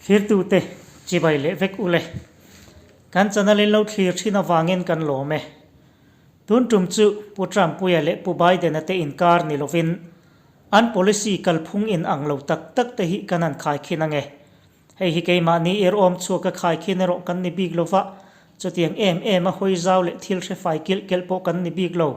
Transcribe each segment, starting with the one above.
Thirtute chibai leh vek ule. Kan channel in lo thlir thin avangin kan lawm e. Tun tum chu Pu Trump-puia leh Pu Biden-a te inkar ni lovin an policy kalphung in ang lo tak tak te hi kan han khaikhin ange. Hei hi keimahni ir awm chhuak a khaikhin erawh kan ni bik lova, chutiang em em a hawi zau leh thil hre fai kilh kelh pawh kan ni bik lo.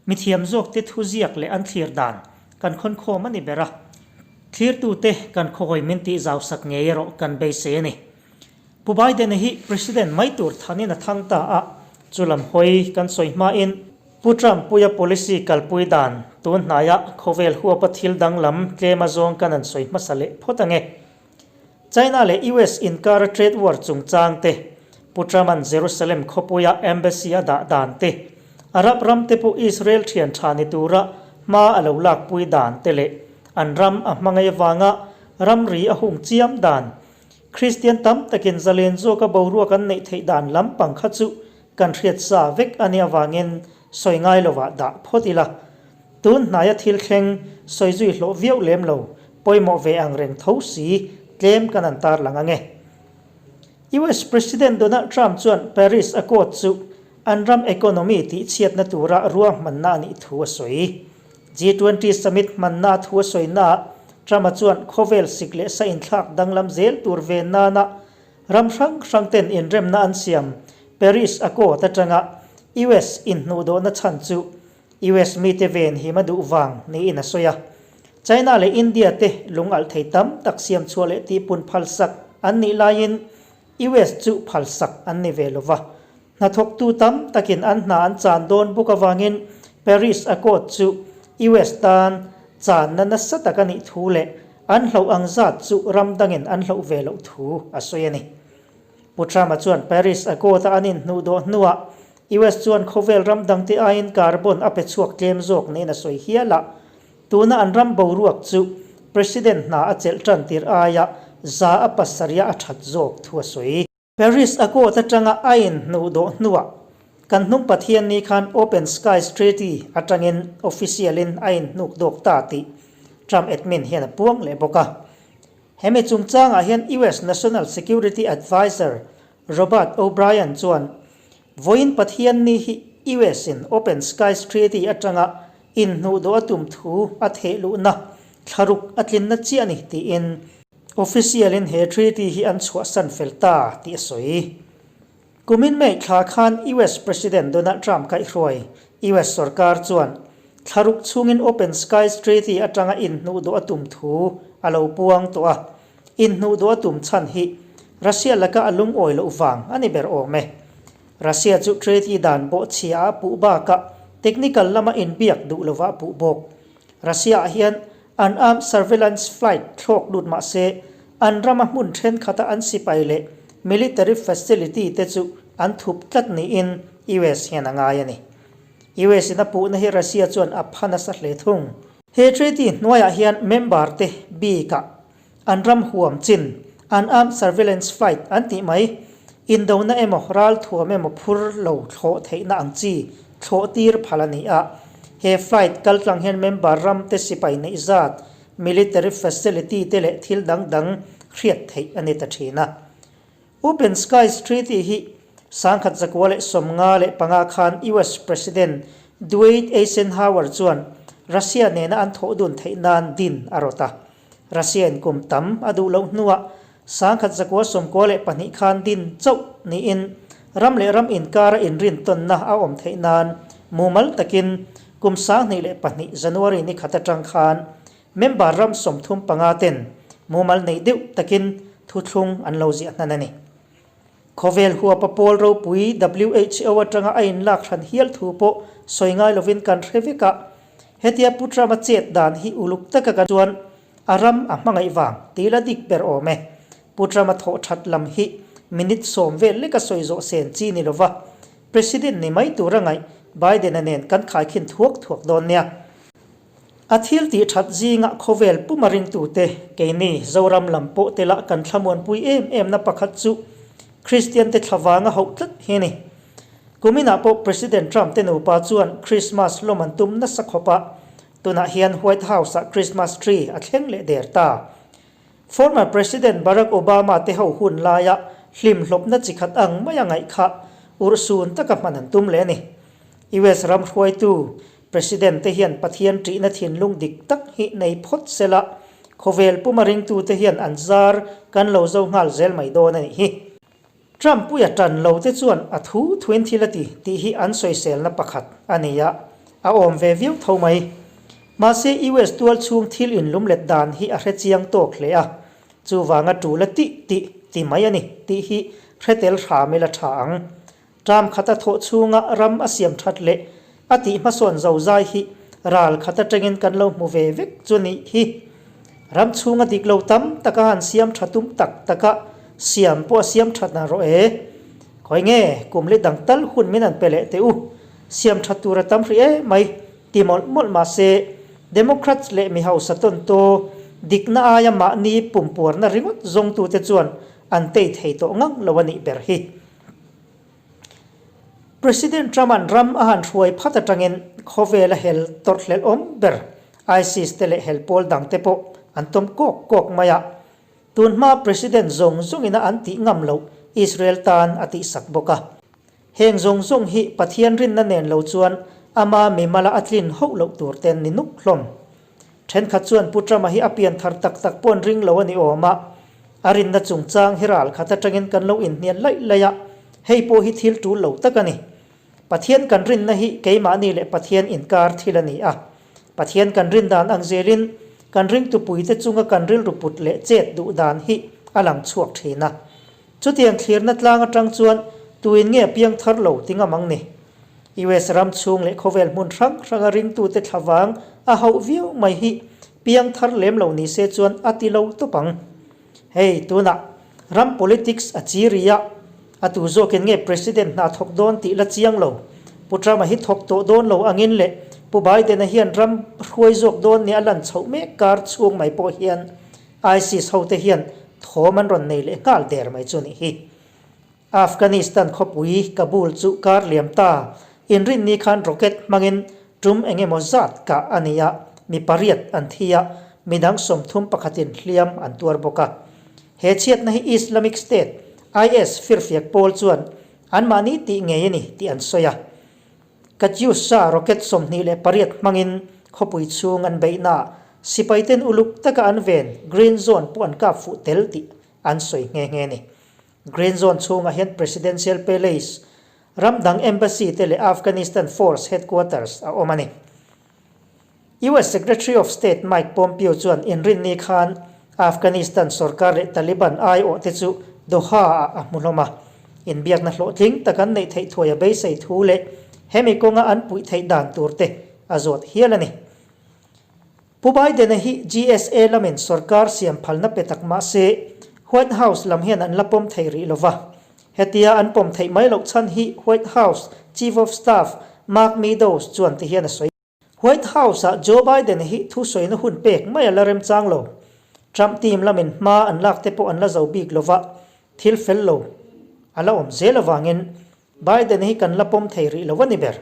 Mithiam zawkte thu ziak leh an thlir dan kan khawnkhawm a ni ber a, thlirtute kan khawhawi min tih zau sak ngei erawh kan beisei a ni. Pu Biden-a hi President mai tur thanin a thang ta a, chu lam hawi kan sawi hmain Pu Trump-puia policy kalpui dan tun hnaia khawvel huapa thil danglam tlem azawng kan han sawi hmasa leh phawt ange. China leh US inkara trade war chungchang te, Pu Trump-a'n Jerusalem khawpuia embassy a dah dan te, Arab ram te pawh Israel thian tha ni tura hma a lo lakpui dan te leh an ram a hmangaih avanga ramri a hung chiam dan, Kristian tam takin zalen zawka boruak an neih theih dan lampang kha chu kan hriat sa vek a nih avangin sawi ngai lovah dah phawt ila. Tun hnaia thil thleng sawi zui hlawh viau lem lo, pawimawh ve ang reng tho si, tlem kan an tarlang ang e. US President Donald Trump chuan Paris Accord chu an ram economy tihchhiatna tura ruahmanna a nih thu a sawi. G20 summit hmanna a thu a sawinaah Trump-a chuan khawvel sik leh sa inthlak danglam zel tur ve nana ram hrang hrang ten inremna an siam Paris Accord atanga US inhnuhdawhna chhan chu US mite ven him a duh vang niin a sawi a. China leh India te lung alh thei tam tak siam chhuah leh tihpun phalsak an nih laiin US chu phalsak an ni ve lo va. Hnathawktu tam takin an hna an chan dawn bawk avangin Paris Accord chu US tan channa nasa tak a nih thu leh an hloh ang zat chu ram dangin an hloh ve loh thu a sawi a ni. Pu Trump-a chuan Paris Accord-a an inhnuhdawh hnuah US chuan khawvel ram dangte aiin carbon a pe chhuak tlem zawk niin a sawi hial a. Tuna an ram boruak chu President hna a chelh tan tir aia 7% a that zawk thu a sawi. Paris Accord atanga a inhnuhdawh hnuah kan hnung Pathianni khan Open Skies Treaty atangin official-in a inhnuk dawk ta tih Trump admin hian a puang leh bawk a. Hemi chungchangah hian US National Security Adviser Robert O'Brien chuan vawiin Pathianni hi US in Open Skies Treaty atanga inhnuhdawh a tum thu a theh luhna thlaruk a tlinna chiah a ni tiin official in he treaty hi an chhuahsan fel ta tih a sawi. Kumin May thla khan US President Donald Trump kaihhruai US sorkar chuan thlaruk chhungin Open Skies Treaty atanga inhnuhdawh a tum thu a lo puang tawh a. Inhnuhdawh a tum chhan hi Russia laka a lungawi loh vang a ni ber awm e. Russia chu treaty dan bawhchhia a puh bakah technical lama inbiak duh lova a puh bawk. Russia-ah hian Unarmed surveillance flight thlawk lut mah se, an rama hmun thenkhat a an sipai leh military facility te chu an thup tlat niin US hian a ngai a ni. US in a puhna hi Russia chuan a pha nasa hle thung. He treaty hnuaiah hian member te bikah an ram huam chin unarmed surveillance flight an tih mai, indona emaw ralthuam emaw phur lo thlawh theihna ang chi thlawh tir phal a ni a. He flight kaltlang hian member ram te sipai neih zat, military facility te leh thil dang dang hriat theih a ni ta thin a. Open Skies Treaty hi 1995 khan US President Dwight Eisenhower chuan Russia nena an thawh dun theih nan din a rawt a. Russia-in kum tam a duh loh hnuah 1992 khan din chauh niin ram leh ram inkara inrintawnna a awm theih nan mumal takin kum 2002 January ni khat atang khan Member ram 35 ten mumal nei deuh takin thuthlung an lo ziah hnan a ni. Khawvel huapa pawl ropui WHO atanga a inlak hran hial thu pawh sawi ngai lovin kan hre vek a, hetia Pu Trump-a chet dan hi uluk taka kan chuan a ram a hmangaih vang tih la dik ber awm e. Pu Trump-a thawh that lam hi minute sawm vel leka sawi zawh sen chi ni lova President ni mai tura ngaih Biden-a nen kan khaikhin thuak thuak dawn nia. A thil tih that zingah khawvel puma ringtute, keini Zoram lam pawh te lah kan thlamuanpui em em na pakhat chu Kristian te thlavang a hauh tlat hi a ni. Kuminah pawh President Trump te nupa chuan Christmas lawm an tum nasa khawp a, tunah hian White House ah Christmas tree a thleng leh der ta. Former President Barack Obama te ho hun laia hlimhlawpna chi khat ang maia ngaih kha urhsun taka hman an tum leh a ni. US ram hruaitu President te hian Pathian ṭihna thinlung dik tak hi nei phawt sela, khawvel puma ringtute hian an zar kan lo zo nghal zel mai dawn a nih hi. Trump puia ṭan lo te chuan a thu thuin thil a ti tih hi an sawiselna pakhat a ni a, a awm ve viau tho mai. Mahse US tual chhung thil inlumlet dan hi a hre chiang tawk hle a, chuvanga ṭul a tih tih ti mai a ni tih hi hre tel hram ila ṭha ang. Term khata thawh chhunga ram a siam ṭhat leh a tih hmasawn zo zai hi ral khat aṭangin kan lo hmu ve vek chu nih hi. Ram chhunga dik lo tam taka han siam ṭha tum tak taka siam pawh a siam ṭhat na rawh e. Khawi nge kum li dang tal hun min han pe leh teh u, siam ṭhat tur a tam hrih em mai ti mawlh mawlh mah se Democrats leh mi hausa tawntaw dikna aia mahni pumpuarna ringawt zawngtute chuan an tei thei tawh ngang lo a nih ber hi. President Trump-a'n ram a han hruai phat atangin khawvela hel tawrhhlelh awm ber ISIS te leh hel pawl dangte pawh an tawm kawk kawk mai a. Tun hma President zawng zawngina an tih ngam loh Israel tan a tihsak bawk a. Heng zawng zawng hi Pathian rinna nen lo chuan ama mimala a tlin hauh loh tur ten ni nuk hlawm. Thenkhat chuan Pu Trump-a hi a pian thar tak tak pawh an ring lo a ni awm a, a rinna chungchang hi ral khat atangin kan lo inhnial laih laih a, hei pawh hi thil tul lo tak a ni. Pathian kan rinna hi keimahni leh Pathian inkar thil a ni a, Pathian kan rin dan ang zelin kan ringtupuite chunga kan rilru put leh chet duh dan hi a lang chhuak thin a. Chutiang thlirna tlang atang chuan tuin nge piang thar lo ti ngam ang ni? US ram chhung leh khawvel hmun hrang hranga ringtute thlavang a hauh viau mai hi piang thar lem lo ni se chuan a ti lo tawp ang. Hei tunah ram politics a chi ri a, a tu zawkin nge President hna thawk dawn tih la chiang lo. Pu Trump-a hi thawk tawh dawn lo angin leh Pu Biden-a hian ram hruai zawk dawn nia a lan chhoh mek kar chhung mai pawh hian ISIS hote hian thawm an rawn nei leh nghal der mai chu nih hi. Afghanistan khawpui Kabul chu kar liam ta inrinni khan rocket hmangin tum eng emaw zat kah a ni a, mi pariat an thi a, midang 30 pakhatin hliam an tuar bawk a. He chhiatna hi Islamic State, IS, firfiak pawl chuan anmahni tih ngei a ni tih an sawi a. Katyusha rocket 28 hmangin khawpui chhung an beihnaah sipaiten uluk taka an ven Green Zone pawh an kap fuh tel tih an sawi nghe nghe a ni. Green Zone chhungah hian Presidential Palace, ram dang Embassy te leh Afghanistan Force Headquarters a awm a ni. US Secretary of State Mike Pompeo chuan inrinni khan Afghanistan sorkar leh Taliban aiawhte chu Doha-ah a hmu hlawm a. Inbiakna hlawhtling tak an neih theih thuai a beisei thu leh hemi kawnga an puih theih dan turte a zawt hial a ni. Pu Biden-a hi GSA lamin sorkar siam phalna pe tak mah se White House lam hian an la pawm thei rih lo va. Hetia an pawm theih mai loh chhan hi White House Chief of Staff Mark Meadows chuan ti hian a sawi. White House-ah Joe Biden hi thusawina hun pek mai a la remchang lo. Trump team lamin hma an lak te pawh an la zo bik lo va, thil fel lo a la awm zel avangin Biden hi kan la pawm thei rih lo a ni ber.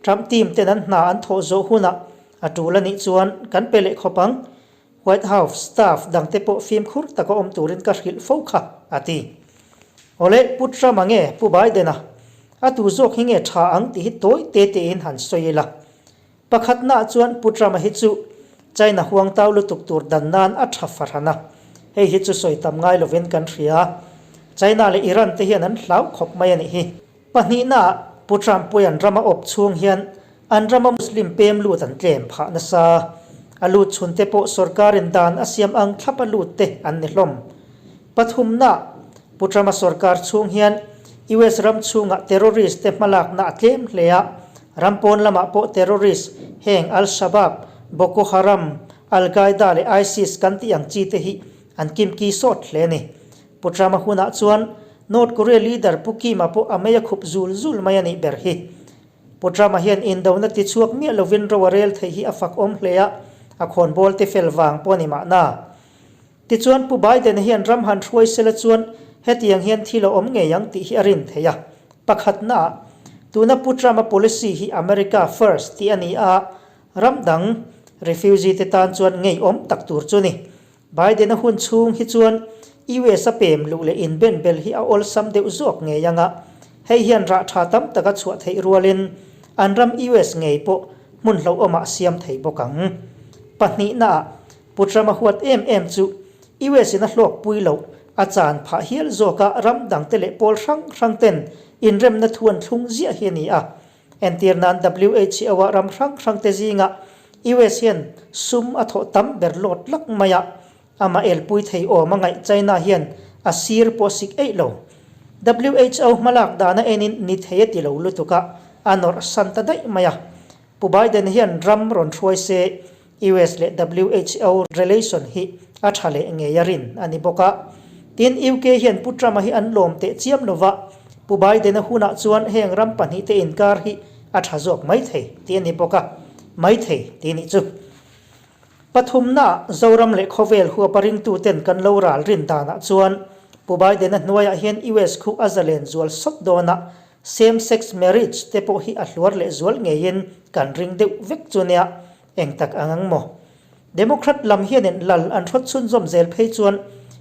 Trump team ten an hna an thawh zawh hunah a tul a nih chuan kan pe leh khawp ang. White House staff dangte pawh fimkhur taka awm turin ka hrilh fo kha, a ti. Awle, Pu Trump-a nge Pu Biden-a? A tu zawk hi nge tha ang tih hi tawi te tein han sawi ila. Pakhatnaah chuan Pu Trump-a hi chu China huang tau lutuk tur dan nan a tha fahran a, hei hi chu sawi tam ngai lovin kan hria. China leh Iran te hian an hlau khawp mai a nih hi. Pahnihnaah Pu Trump puian ram a awp chhung hian an rama Muslim pem lut an tlem phah nasa. A lut chhun te pawh sorkarin dan a siam ang thlap a lut te an ni hlawm. Pathumnaah Pu Trump-a sorkar chhung hian US ram chhungah terrorist te hmalakna a tlem hle a, ram pawn lamah pawh terrorist heng Al-Shabaab, Boko Haram, Al-Qaeda leh ISIS kan tih ang chi te hi an kimki sawt hle a ni. Pu Trump-a hunah chuan North Korea leader Pu Kim-a pawh a mei a khup zul zul mai a nih ber hi. Pu Trump-a hian indona tichhuak miah lovin ro a rel theih hi a fak awm hle a, a khawnbawl te fel vang pawh a ni mahna. Tichuan Pu Biden-a hian ram han hruai sela chuan hetiang hian thil a awm ngei ang tih hi a rin theih a. Pakhatnaah, tuna Pu Trump-a policy hi America First tih a ni a, ram dang refugee te tan chuan ngeiawm tak tur chu ni. Biden-a hun chhung hi chuan US a pem luh leh inben bel hi a awlsam deuh zawk ngei ang a, hei hian rah tha tam tak a chhuah theih rualin an ram US ngei pawh hmun hlauhawmah a siam thei bawk ang. Pahnihnaah, Pu Trump a huat em em chu US in a hlawkpui loh a chan phah hial zawka ram dangte leh pawl hrang hrang ten inremna thu an thlung ziah hi a ni a. Entir nan WHO ah ram hrang hrang te zingah US hian sum a thawh tam ber lawt lak mai a, amah elpui thei awm a ngaih China hian a sir pawh sik eih lo. WHO hmalak dana enin ni thei a ti lo lutuk a, a nawrh san ta daih mai a. Pu Biden hian ram rawn hruai se US leh WHO relation hi a tha leh ngei a rin a ni bawk a. Tin, UK hian Pu Trump-a hi an lawm teh chiam lo va, Pu Biden-a hunah chuan heng ram pahnihte inkar hi a tha zawk mai thei tih a ni bawk a, mai thei tih nih chu. Pathumnaah Zoram leh khawvel huapa ringtuten kan lo ral rin danah chuan Pu Biden-a hnuaiah hian US khu a zalen zual sawt dawn a, Same sex marriage te pawh hi a hluar leh zual ngeiin kan ring deuh vek chu nia, eng tak ang ang maw? Democrat lam hianin lal an hrawt chhunzawm zel phei chuan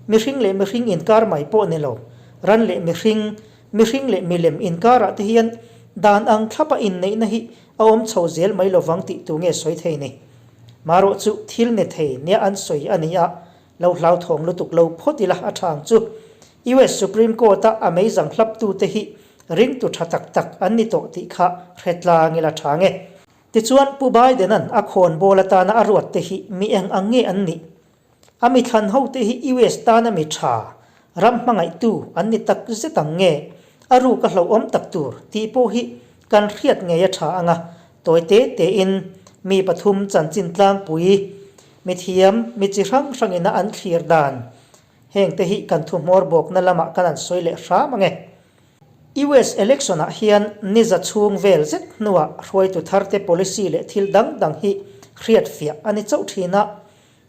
mihring leh mihring inkar mai pawh ni lo, ran leh mihring, mihring leh milem inkarah te hian dan ang thlapa inneihna hi a awm chho zel mai lovang tih tu nge sawi thei ni? Marawh chu thil ni thei nia an sawi a ni a, Lo hlauthawng lutuk lo phawt ila a tha ang chu. US Supreme Court a a meizang hlaptute hi ringtu tha tak tak an ni tawh tih kha hre tlang ila tha nge. Tichuan Pu Biden-a'n a khawnbawl atana a ruat te hi mi eng ang nge an nih? A mi thlan ho te hi US tana mi tha, ram hmangaihtu an ni tak zet ang nge? A ruk a hlauhawm tak tur tih pawh hi kan hriat ngei a tha ang a, tawi te tein mi pathum chanchin tlangpui Mithiam, mi chi hrang hrangin a an thlir dan. Hengte hi kan thu hmawr bawkna lamah kan an sawi leh hram ang e. US election ah hian niza chhung vel zet hnuah hruaitu tharte policy leh thil dang dang hi hriat fiah a ni chauh thin a.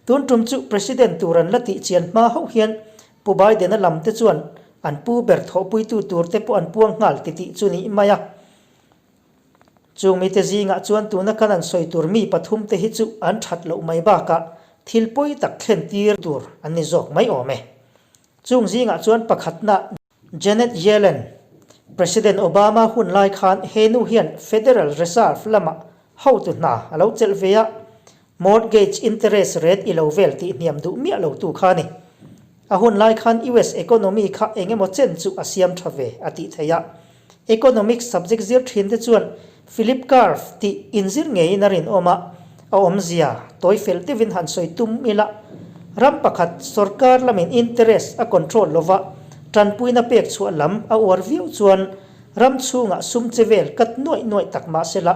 Tun tum chu President tur an la tih chian hma hauh hian Pu Biden-a lamte chuan an pu ber thawhpuitu turte pawh an puang nghal titih chu ni mai a. Chung mite zingah chuan tuna kan an sawi tur mi pathumte hi chu an that loh mai bakah thil pawi tak thlen tir tur an ni zawk mai awm e. Chung zingah chuan pakhatna Janet Yellen, President Obama hun lai khan he nu hian Federal Reserve lamah hotu hna a lo chelh ve a, mortgage interest rate i lo vel tih hniam duh miah lo tu kha a ni. A hun lai khan US economy kha eng emaw chen chu a siam tha ve a tih theih a. Economics subject zir thin te chuan Philip Curve tih inzir ngeiin a rinawm a, a awmzia tawi fel deuhin han sawi tum ila, ram pakhat sorkar lamin interest a control lova tanpuina pek chhuah lam a uar viau chuan ram chhungah sum che vel kat nuaih nuaih tak mah sela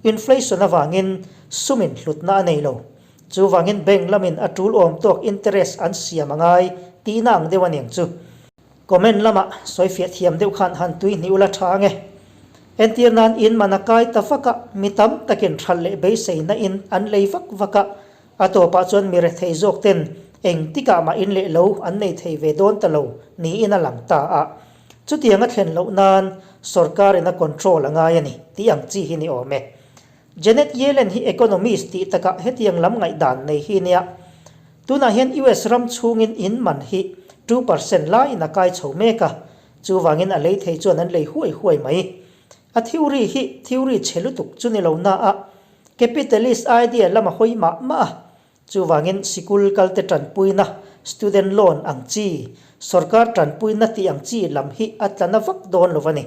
inflation avangin sumin hlutna a nei lo. Chuvangin bank lamin a tul awm tawk interest an siam a ngai tihna ang deuh a niang chu. Comment lamah sawifiah thiam deuh khan han tui hnih ula tha ange. Entir nan in man a kai ta vak a, mi tam takin hralh leh beiseina in an lei vak vak a, a tawpah chuan mi rethei zawk ten eng tikah mah in leh lo an nei thei ve dawn ta lo niin a lang ta a. Chutiang a thlen loh nan sorkarin a control a ngai a ni tih ang chi hi ni awm e. Janet Yellen hi economist tih takah hetiang lam ngaihdan nei hi nia. Tunah hian US ram chhungin in man hi 2% laiin a kai chho mek a, chuvangin a lei thei chuan an lei huai huai mai. A theory hi theory chhe lutuk chu ni lo na a, capitalist idea lama hawi mah mah a, chuvangin sikul kalte tanpuina, student loan ang chi, sorkar tanpuina tih ang chi lam hi a tla na vak dawn lo a ni.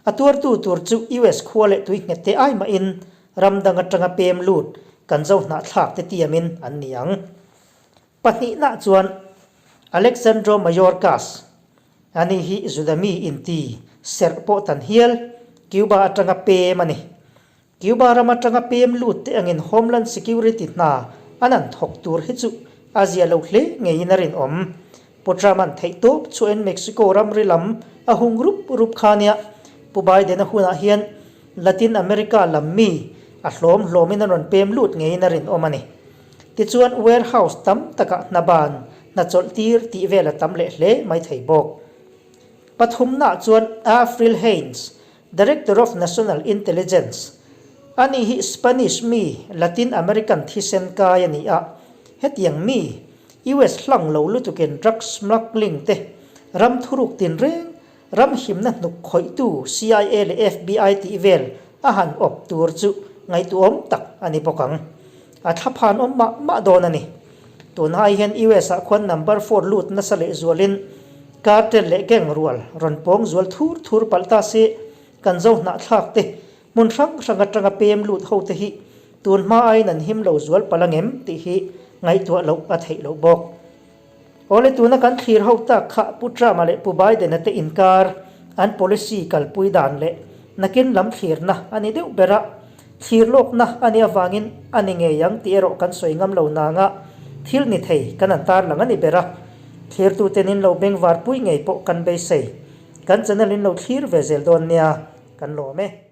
A tuartu tur chu US khua leh tui nghet te ai mahin ram dang atanga pem lut kan zo hnahthlak te tiamin an ni ang. Pahnihna chuan Alexandro Mayorkas, ani hi Judami inti serh pawh tan hial Cuba atanga pem a ni. Cuba ram atanga pem lut te angin Homeland Security hna an an thawk tur hi chu a zia lo hle ngeiin a rinawm. Pu Trump-a'n theihtawp chhuahin Mexico ramri lam a hung rup rup kha nia. Pu Biden-a hunah hian Latin America lam mi a hlawm hlawmin an rawn pem lut ngeiin a rinawm a ni. Tichuan warehouse tam takah hna ban, hna chawlh tir tih vel a tam leh hle mai thei bawk. Pathumnaah chuan Avril Haines, Director of National Intelligence, Ani hi Spanish mi, Latin American thisen kai a ni a. Hetiang mi, US hlang lo lutukin drug smuggling te, ram thuruk tinreng, ram himna hnuk khawihtu CIA leh FBI tih vel a han awp tur chu ngaihtuahawm tak a ni bawk ang. A thlaphan awm mah mah dawn a ni. Tun ai hian US ah khuan number four lut nasa leh zualin cartel leh gang rual rawn pawng zual thur thur palh ta se kan zo hnahthlak te hmun hrang hrang atanga pem lut ho te hi tun hma aiin an him lo zual palh angem tih hi ngaihtuah loh a theih loh bawk. Awle tuna kan thlir ho tak kha Pu Trump-a leh Pu Biden-a te inkar an policy kalpui dan leh nakin lam thlirna a ni deuh ber a, thlir lawkna a nih avangin a ni ngei ang tih erawh kan sawi ngam lo nanga thil ni thei kan an tarlang a ni ber a, thlirtuten in lo bengvar pui ngei pawh kan beisei. Kan channel in lo thlir ve zel dawn nia, kan lawm e.